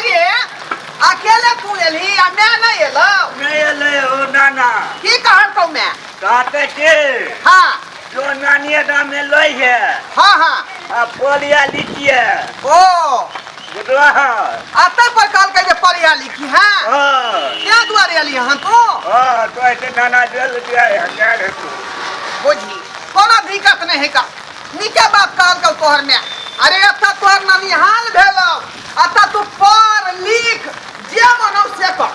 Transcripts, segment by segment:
अरे अकेले तू एलही आ मैं नहीं एलौ? नहीं एलै हो नाना। की कहलकौ मैं? कहते कि हाँ। जो नानिये गाम में लै है। हाँ हाँ। आ पढ़िया लिखिए। ओ। बुझलह? अतै पर कहलकै जे पढ़िया लिखी है। हाँ। क्या दुआरे एली हन तू? हाँ, तो ऐसे नाना जल दिया है क्या रे तू? बुझी कोनो दिक्कत नहीं है का, नीके बात कहलकौ तोहर में। अरे एतऽ तोहर ननिहाल भेलौ, एतऽ तू पढ़ लिख जे मन हौ से कर।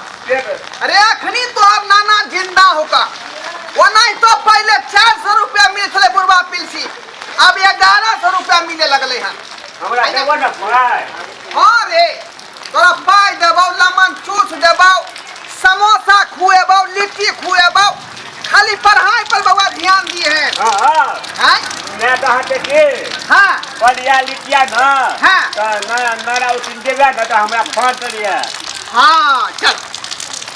अरे अखनी तोहर नाना जिंदा होका, ओनाहितो पहिले 400 रुपया मिलै छलै बुढ़वा पिलसी, अब 1100 रुपया मिले लगलै हन। हमरा देबो ने पाइ? हाँ रे, तोरा पाइ देबौ, लमन चूस देबौ, समोसा खुएबौ, लिट्टी खुएबौ, खाली पढ़ाई पर बउआ ध्यान दिए हैं। हाँ हाँ। हैं? मैं तो अहाँके की हाँ। पढ़िया लिखिया न। हाँ। तऽ नया नया उठिन देबै न तऽ हमरा फोन करिए। हाँ चल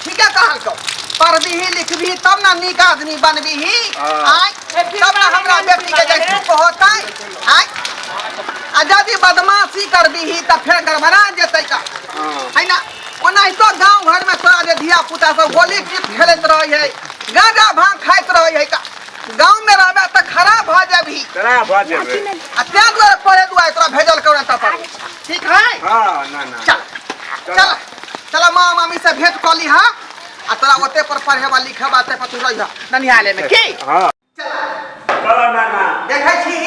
ठीक है, कहलकौ पढ़बिही लिखबिही तब ना नीक आदमी बनबिही। हाँ। आय तब ना हमरा बेटी के जे सुख होतै। आय आ यदि बदमाशी करबिही तऽ फेर गड़बड़ा जेतै का। हाँ। है ना, ओनाहितो गाँव घर में तोरा जे धिया पुता सब गोली टीप खेलैत रहै है, गांजा भांग खाइत रहै है, का गाँव में रहबे तऽ खराब भऽ जेबही। खराब भऽ जेबै। आ तें दुआरे पढ़े दुआरे तोरा भेजल करो तब, ठीक है? हाँ ना ना। चल चल चल, माँ मामी से भेंट कऽ लीहा आ तोरा ओते पर पढ़ेबा लिखेबा, ते पर तू रहिहा ननिहाले में की। हाँ। चल। चलो नाना। देखै छी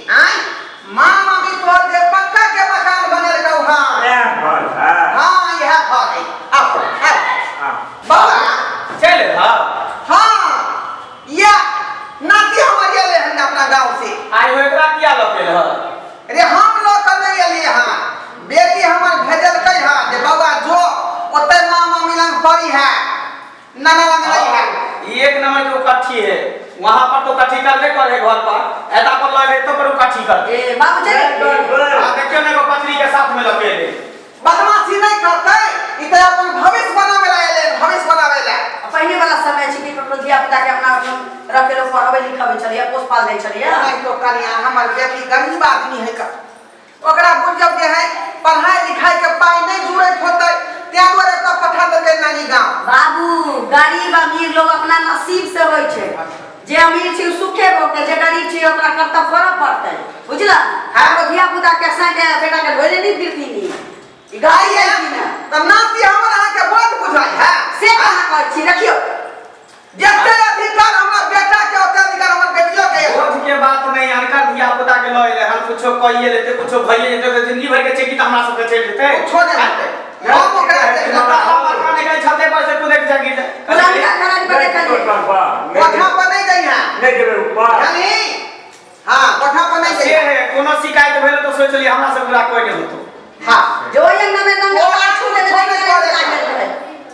आय माँ मामी तोहर जे पक्का के मकान बनेलकौ हँ। इएह घर है। हाँ इएह घर है। आउ आउ। हाँ। बौआ चलि एलह? हाँ, ये नाती हमर एलै हन अपना गाँव से। आइ हो एकरा किया लऽ के एलह? रे हम लऽ कऽ नहि एलियै हँ, बेटी हमर भेजलकै हँ जे बौआ जो ओतै माँ मामी लग पड़ी है, नाना लग नहीं है। ई एक नंबर के उकट्ठी है, वहां पर तो कट्ठी करबे करे है घर पर, एता पर लगे तो पर उकट्ठी कर। ए बाबू चल। हां देखियो ने, एगो पचरी के साथ में लगे ले। बदमाशी नहीं करतै, ई तऽ अपन भविष्य बनावे ला एलै, भविष्य बनावे ला। पहिने वाला समय छै कि ककरो धिया पुता के अपना अपन रख के लोग पढ़ाबै लिखाबै छलियै, पोस पाल दै छलियै। नहीं तो कनिया हमर बेटी गरीब आदमी है का, ओकरा बुझब जे है पढ़ाई लिखाई के पाई नहीं जुड़ैत होतै, तें दुआरे ओकरा पठा देलकै नानी गाँव। बाबू गरीब अमीर लोग अपना नसीब से होइ छै, जे अमीर छै ओ सुखे भोगतै, जे गरीब छै ओकरा कर्तव्य करऽ पड़तै, बुझल? हाँ। हमरो धिया पुता के संगे बेटा के धोले नहीं फिरती नी। ई गाड़ी आइए आई छी ना। तऽ नाती हमर अहाँके बहुत बुझाइ है। से कहाँ कहै छी, रखियौ। जते अधिकार हमरा बेटा के ओते अधिकार हमर बेटियो के है। बोझ के बात नहीं, अनकर धिया पुता के लऽ एलै हन, कुछो कहिए लेते, कुछो भइए जेतै तऽ जिंदगी भर के चेकी तऽ हमरा सबके चलि जेतै। कुछो नहि होतै, हम ओकरा ताला मकान निकल छते पर से कूदक जा गिर जाए। पुरनका घरारी पर देखलियै। कोठा पर नहीं गई है। नहीं जेबै ऊपर। जानी? हाँ, कोठा पर नहीं गई। से है, कोनो शिकायत भेल तऽ सोच लिअ हमरा से बुरा कोई नहीं होतो। हाँ। जो ओहि अंगना में नंगा ओ पाछू में छोड़े देखलियै, छोड़े। लागल रहै।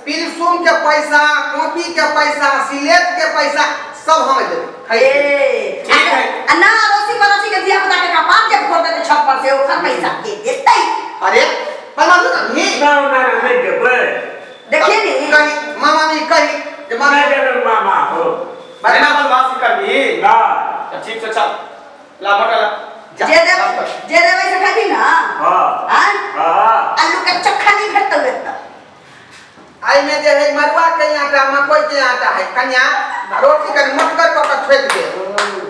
पिलसुम के पैसा, कॉपी के पैसा, सिलेट के पैसा सब हम देबै। ए ठीक है। आ ना अड़ोसी पड़ोसी के धिया पुता के कपार जे फोड़ देतै छत पर से, ओकर पैसा के देतै? अरे परमाणु नहीं। ना ना ना, नहीं जेबै। देखिए नी। कही मामा नहीं कही जे मामा नहीं जेबै मामा हो। बिना बदमाशी करबी ना। तऽ ठीक छै, चल ला मोटा ला। जा। जे देबै, जे देबै से खेबी ना? हाँ। आँ? हाँ। आलू के चक्खा नहीं भेटतौ एतऽ। आई में जे है मरुआ के आटा, मकई के आटा है कन्या, रोटी कनि मोटगर कऽ के ठोकि दे,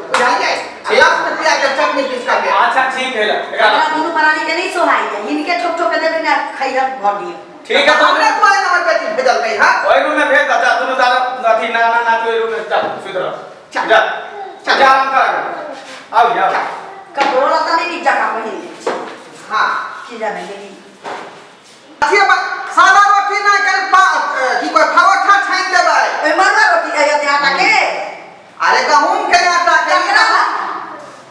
बुझलियै? आ लहसुन प्याज के चटनी पीस कऽ दे। अच्छा ठीक है, ला एकरा हमरा ला। दुनू प्राणी के नहीं सोहाई है, हिनके ठोक ठोक के देबै ना खैहक भर दिए। ठीक है, तो हमरे दुआरे हमर बेटी भेजलकै हँ। ओहि रूम में भेज दह, जा दुनू दादा अथी नाना नाती ओहि रूम में जा सुति रह। चल। जा। चल। जा आराम कर, आउ आउ। कपड़ो लत्ता नहीं नीक जकाँ पहिन लै छै। हाँ। की जाने गेली। अथी सादा रोटी नहि कनि की कहै परोठा छानि देबै। ओहि मरुआ रोटी अइ अथी आटा के? अरे गहूम के आटा के। ककरा?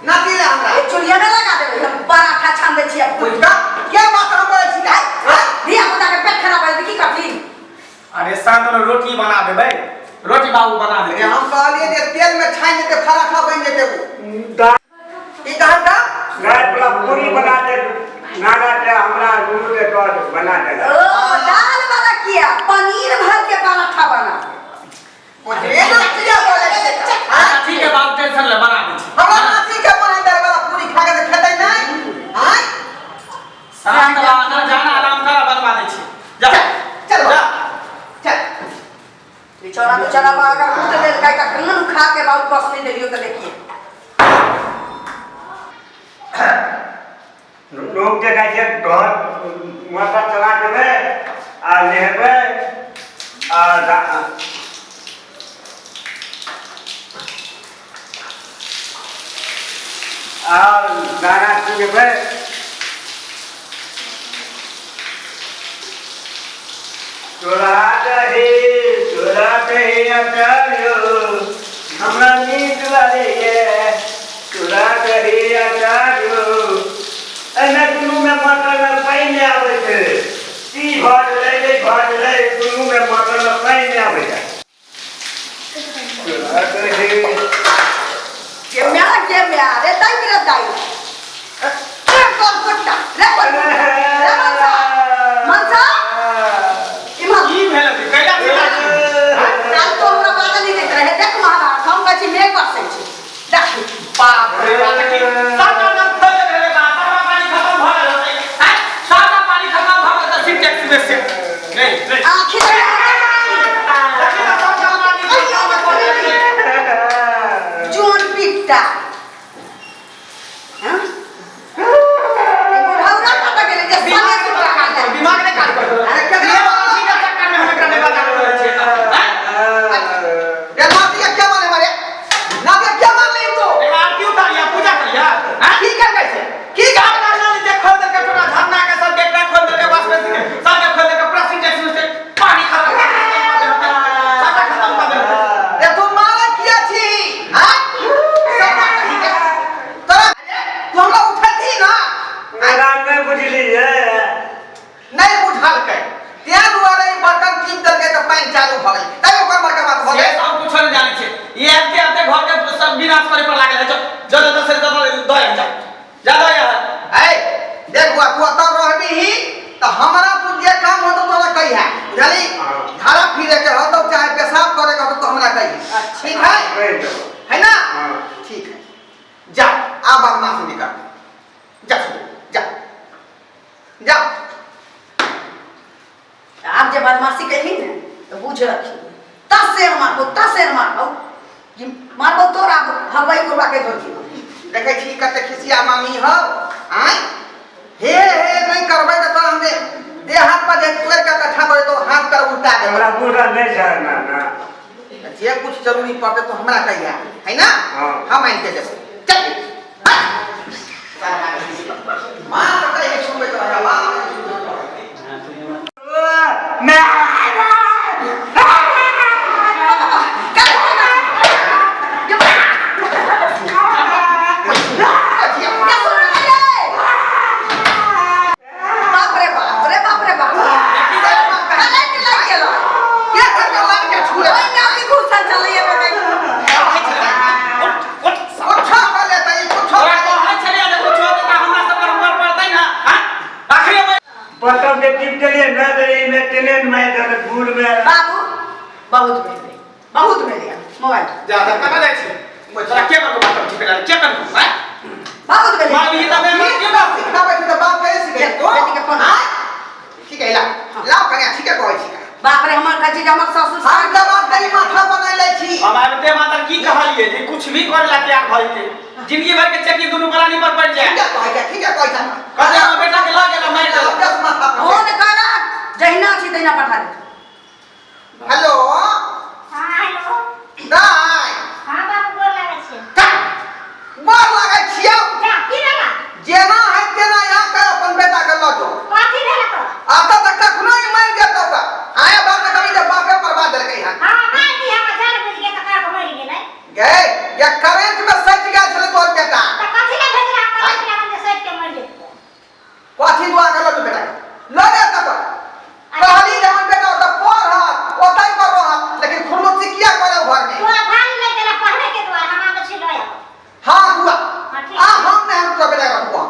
नाती ले हमरा। ए चुल्हिया में लगा देबै हम, पराठा छान दै छियै। बुझका के बात हम बोलै छी का? हाँ? धिया पुता के पेट खराब भऽ जेतै की करथिन? अरे शांत में रोटी बना देबै, रोटी बाबू बना अरे देबै। हम कहलियै जे तेल में छानि देतै पराठा बनि जेतै ओ। की कहल का? रात वाला पूरी बना दे नाना के, हमरा दुनू के दऽ दे, बना दे। ओ दाल वाला किया, पनीर भर के पराठा बना। ओहे नातिया बोलै छै। हाँ? अच्छा ठीक है बाबू, टेंशन ले बना दै छी। हमरा नाती के बना दाल वाला पूरी खा के तऽ खेतै नहि? आँय? शांत रह, अंदर जाना, आराम कर, बनवा दै छी। चला तो चला बा अगर कूट देल काय का कंगन उखा के बाबू कस नहीं देलियो तो देखिए। लोग के कहै छै घर मोटर चला देबै आ नहेबै आ आ दाना चुगेबै। तोरा दही तोरा दही अचारियो हमरा नीक लागैए तोरा दही अचारियो। एहिमे दुनूमे मटरमे पानि नहि आबै छै। की भऽ गेलै नहि भऽ गेलै दुनूमे मटरमे पानि नहि आबै छै। तोरा दही के म्या के म्या रे दाई रे दाई रे कोन कुत्ता रे कोन रे मनसा मनसा इमा की भेल अभी कैला चिल्ला छी? काल तो हमरा बादल नहीं देख रहे देख महाराज हम कहै छी मेघ बरसै छै देख। बाप रे बाप की साटा नल खोल देने रे बाप सारा पानी खत्म भ गेल होतै हैं सारा पानी खत्म भ गेल त सिंटेक्स में से नहीं नहीं आखिर देखी त सब पानी खत्म भ गेल। जोन पिट्टा हां बुढ़ौरा कतऽ गेलै जे दिमाग सने नहीं सुखा काम गेलै कर दिमाग नहीं काम कर अरे ये उसी के चक्कर में हम एकरा नहीं बता रहल छियै हैं रे नातिया क्या माने मारे नातिया क्या मान ली तू एकरा आरती उतारिया पूजा करिया हैं की कर कैसे की गाल गाल जे खोल देलकै पूरा झरना के सब गेट खोल देलकै वाश बेसिन के सब के खोल देलकै पूरा सिंटेक्स में से पानी खत्म कर देलकै सबटा खत्म कर देलकै। रे तू मारा किया छी हां सबटा कही के तोरा तू हमरा उठती ना मेरा नहि बुझलियै। नहीं बुझलकै तें दुआरे ई बर्तन टीप देलकै तऽ पानि चालू भऽ गेलै तै ओकर बड़का बात भऽ से गेलै। सब कुछो नहि जानै छै ई आबिते आबिते घर के सब विनाश करे पर लागल है। जो जो जो से जो दय जा जा दय ऐ देख बुआ तू एतऽ रहबीही तऽ हमरा तू जे काम होतौ तोरा कहिहे बुझली। हाँ। झाड़ा फिरे के होतौ चाहे पेशाब करे के होतौ तो हमरा कहिहे ठीक है कहि देबौ। है ना। हाँ। ठीक है जा आ बदमाशी नहीं कर जा जा जा। आब जे बदमाशी कैली ने तो बुझ रखी तस से मारबो तस से मारबो कि मारबो तोरा हवाई गुरबा के धोती। देखै छी कते खिसिया मामी हौ आँय हे हे नहीं करबै तऽ तोरा हम देह हाथ पर जे तोड़ि के कट्ठा करे तो हाथ कर उल्टा देबै। हमरा बुझल नहि छै ना ना जे कुछ जरूरी पड़तै तो हमरा कहिया है ना। हाँ। हम आनि के देबै चल हट। माँ तऽ कहिए सुनबै तऽ माँ बाप रे बाप रे बाप रे बाप करेंट लागि गेलो के करके लाइन के छुए ओहि नामी घुसल चलैए बगै उठ उठ कुछो कर लेतै ई कुछो तोरा कहै छलियै जे कुछो देता हमरा सब पर मर पड़तै ना हैं आखिरी में बटन के टिप देलियै न तऽ एहिमे ट्रेन मारि देलक बूढ़मे। बाबू बहुत भेलै बहुत भेलै मोबाइल जा जा कना जाइ छी तोरा के करबो बात ठीक है के करबो हैं बहुत भेलै मार ई तबे मर की बात सिखाबै छै तऽ बात कहि सिखै तो बेटी के फोन। आँय? ठीक है ला लाओ कन्या ठीक है कहै छी। बाप रे हमर कहै छी जे हमर ससुर हम तऽ बात करी माथा बनाय लै छी। हम आबिते मातर की कहलिए जे कुछ भी करे ला तैयार भइल के जिंदगी भर के चक्की दुनू प्राणी पर पड़ जाए। ठीक है कहै छै ठीक है कहै छै। कहते हमर बेटा के लऽ गेल मारि देलक। दस माथा पर। फोन कर जहिना छी तहिना पठा दे। हेलो हाँ हेलो। दाइ हाँ बाबू गोर लागै छियै। गोर लागै छियौ। जा की भेला? जेना है तेना यहाँ कर अपन बेटा के लऽ जो। कथी भेला तोरा? अब तक कखनो ही मरि जेतौ तऽ आया बाप ने कभी जे बापे बर्बाद देलकै हन। हाँ मारि दी हमरा जान बुझि के तऽ कऽ मरि गेलै। गै या करेंट में सटि गेल छलै तोहर बेटा। तऽ कथी लए भेजला करेंट लागल जे सटि के मरि जेतै? कथी दुआ के लऽ जो बेटा के लऽ जा तक कहली जे हमर बेटा ओतऽ पढ़त ओतहि पर रहत लेकिन खुरलुच्ची किया करे घर में? तोरा भारी लागि गेला पढ़े के दुआरे हम आबै छी लऽ आबऽ। हाँ दुआ हाँ, ठीक। आ हम नहि हम तोरा बेटा के रखबो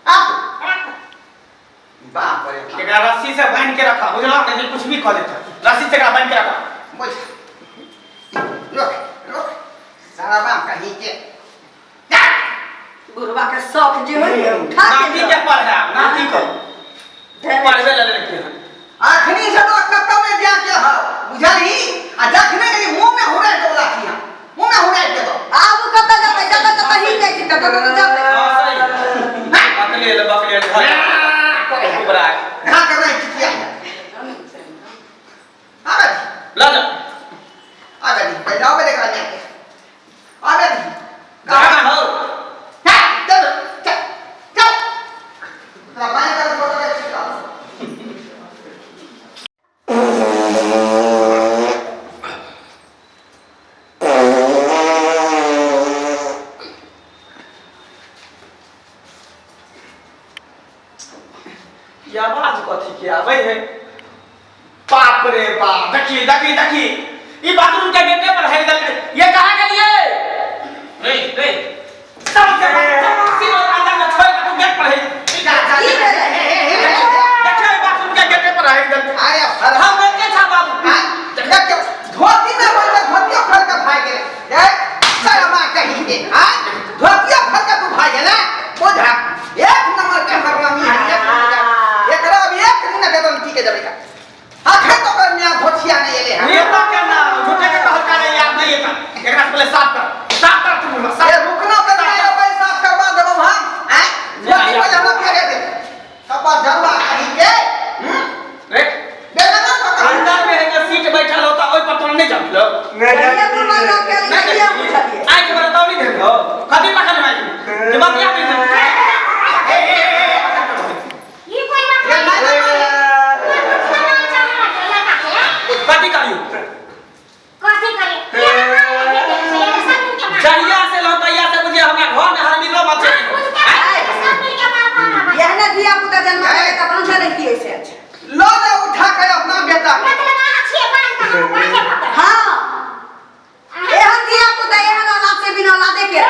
आ तू। राख। बाप रे बाप। एकरा रस्सी से बांध के रखा बुझला नहीं कुछ भी कह देता रस्सी से एकरा बांध के रखा। बुझ रुक रुक सारा बाप कहीं के जा। बुढ़वा के शौक जे होय ने उठा के नाती के पर है नाती को पढ़बे ले लेके हन अखनी से तो कतौ नहीं जा के हो बुझलही आ जखने के दिक्कत होतौ तऽ चल। हां सही बकलेल बकलेल घर उपरा हाँ कर रहे किया आबे ल जा आबे पहले आबे देख रहा है आबे कहां हो हाँ, चल चल चल तोरा बाएं कर फोटो के चिपका। ई आवाज कथी के आबै है बाप रे बाप देखी देखी देखी ई बाथरूम के गेटे पर है देलकै ये कहाँ गेलिए रे रे सब के सीधा अंदर में छोड़ के तू गेट पर है जा, जा, की भेलै? देखियो ई बाथरूम के गेटे पर है देलकै अरे फरहा हम गेटे छा बाबू हाँ, देखियौ, धोती में होय तऽ धोतियो फाड़ के भागि गेलै। ए, शर्मा कहीं के, हाँ? धोतियो फाड़ के तू भागि गेलै? बुझा, एक नंबर के हरामी है, एक नंबर के। एकरा अब एक मिनट एकदम टीके देबै का। अखन तो ओकर मियाँ धोतिया नहि एलै हन। ये तो के ना झूठे के कहल का नहीं याद नहीं था एकरा से पहले साफ कर साफ कर तू ए, साफ रुकना तऽ नहि अबै, साफ करबा देबौ हम, आँय? धोती पहिले हमरा फेरे दे। कपड़ा जलवा कहीं के, हम्म? रे बेटा ना पकड़। अंदर में है सीट बैठल होता ओइ पर तोरा नहीं जाबलो कहिया तू मांगा के नहीं लिए किया बुझलिए आँख में बताओ नहीं देखो कभी पकड़ में आई जे बतिया नहीं ई कोई बात ये नहीं नहीं, नहीं, नहीं। कोई पूछना नहीं चाह रहा लड़का के कथी करियो कथी करे ये हमारे बेटे छै ये सब मिलके मार जहिया से लो तहिया से बुझिए हमरा घर में हर मिलो बचे हाँ, पूछ के सब मिलके मार मार एहने धिया पुता जन्मा के तऽ बाँझल रहितियै से अच्छा। लऽ जा उठा के अपना बेटा के। मतलब अहाँ छियै बाँझ तऽ हम बाँझे भऽ गेल। हाँ एहन धिया पुता एहन औलाद से बिना औलादे के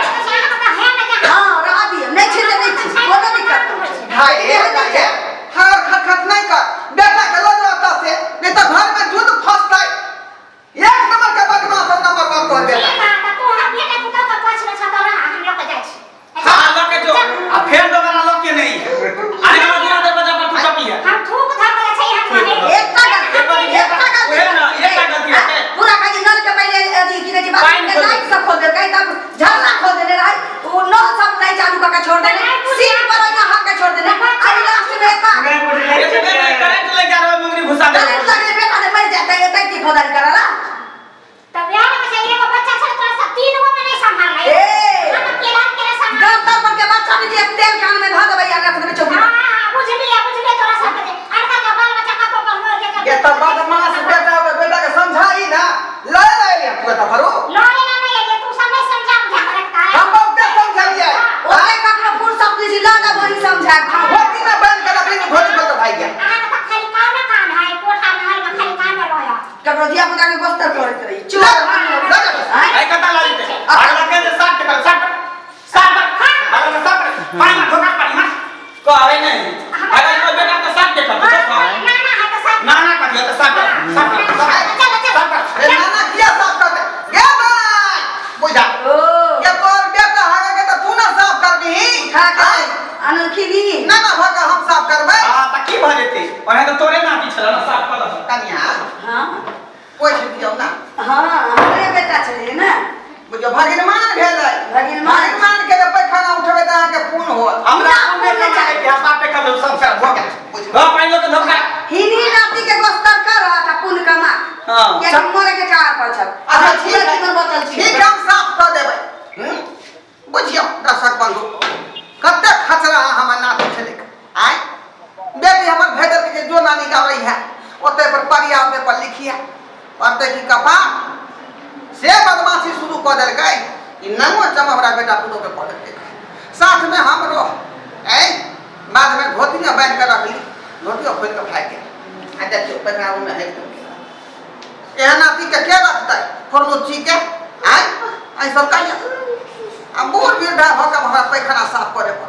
हाँ रह दियौ नहि छै तऽ नहि छै कोनो दिक्कत नहि छै। भाई एहन नहि छै। हर खटखट नहीं कर बेटा के लो जाओ एतऽ से नहीं तो घर में जुद फंसतै एक नंबर के बदमाश है, नंबर वन तोहर बेटा हाँ लऽ के जो आ फेर दोबारा लऽ के नहीं अरे हमरा दुआ दरवाजा पर तू टपी है एकटा गलती एकटा गलती उहे ना, एकटा गलती हेतै। पूरा खाली नल के पहिले अथी की कहै छै पानि बाथरूम के खोल लाइट सब खोल देलकै तब झरना खोल देने रहै ओ नल सब नहीं चालू कऽ के छोड़ देने सीट पर ओहिना हक के छोड़ देने आ लास्ट में एता करंट लग जा रहा है मुंगरी घुसा दे करंट लगले बेटा ने मर जाता है एतै की खोदारी करला ए डॉक्टर पर के बच्चा में जे तेल कान में धऽ देबै आ रख देबै चौकी पर। ये तो बदमाश बेटा के बेटा के समझाई ना लड़ रहे तू तो करो हम बहुते समझाइए ओते ककरो फुर्सत नहि छै लऽ जा वही समझा धोती में बांध के रखली धोती खोल के भाग गया ककरो धिया पुता के गोस्तर करैत रही चोर लड़ लड़ आँय? आई कता ला लेते अगला के जे साफ कर साफ कर साफ कर अगला के साफ कर पानी में धोखा पानी में कहै नहीं अगर कोई बेटा के साफ के कर ना ना कथियो तो साफ कर साफ कर साफ कर ए नाना किया साफ कर दे गे भाई बुझा ओ ये तोर बेटा हारे के तो तू ना साफ करबी उठा के अनोखी दी ना ना भगा हम साफ करबै हां त की भ जेतै ओहे त तोरे नाती छल ना साफ कर कनिया हाँ पोछि दियौ ना हाँ हमरे बेटा छलै ने बुझियौ भगिनमान भेलै भगिनमान। भगिनमान के जे पैखाना उठेबै तऽ अहाँके पुण्य होत हमरा ना, पुण्य पुण्य कमाए के हम बापे कर सब कर धोखा धो पानी लोग धोखा हिनी नाती के गोस्तर कर आ पुण्य कमा हाँ। कियाकि मरे के कार पर छल अच्छा पूरा ठीक है जीवन बचल छी ठीक है, हम साफ कऽ देबै बुझियौ दर्शक बंधु कते खचरा हमर नाती छलै आँय बेटी हमर भेजल के जो नानी गाबै है ओते पर पढ़िया ओते पर लिखिया पढ़ते की कपार से बदमाशी शुरू कऽ देलकै ई नंगो चम हमरा बेटा पुतोह के कऽ देलकै साथ में हमरो ऐ बाद में धोती में बांधि कऽ रखली धोतियो खोलि कऽ भागि गेल आ देखियौ पैखाना रूम में हेक देलकै एहन नाती के के रखतै फरलुच्ची के आँय एहि सब कहिया आ बूढ़ वृद्धा भऽ कऽ हमरा पैखाना साफ करे पड़तै।